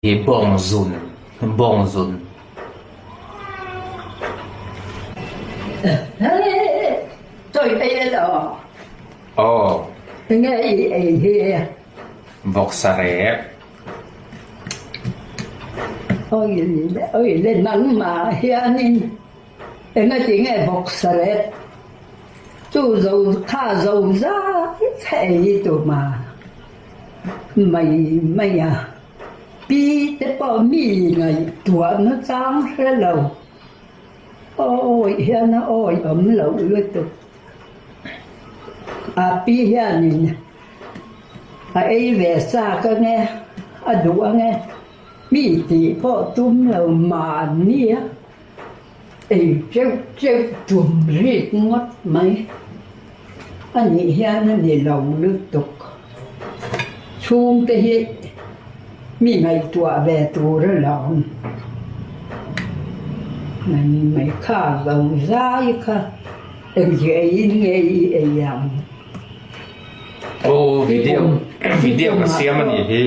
Hi bawng zun, bawng zun. Chawi ei elo. Aw. Enge i ei hi? Vawksa rep. Oi oi le nangmah hianin engati nge vawksa rep chu zo kha zo zai kha ei tuma mai mai a. Pi te pawh mi ngaihtuah na chang hre lo. Awi hian a awi awm loh lutuk. A pi hianin a ei ve chak ange, a duh ange, mi tih pawh tum lo mahni a ei teuh teuh tum rik ngawt mai. A nih hian a ni lo lutuk. Chhungte hi mi ngaihtuah ve tur a lo awm. Mai mai kha zo zai kha engzia eiin nge i ei ang? Aw video video ka siam a nih hi.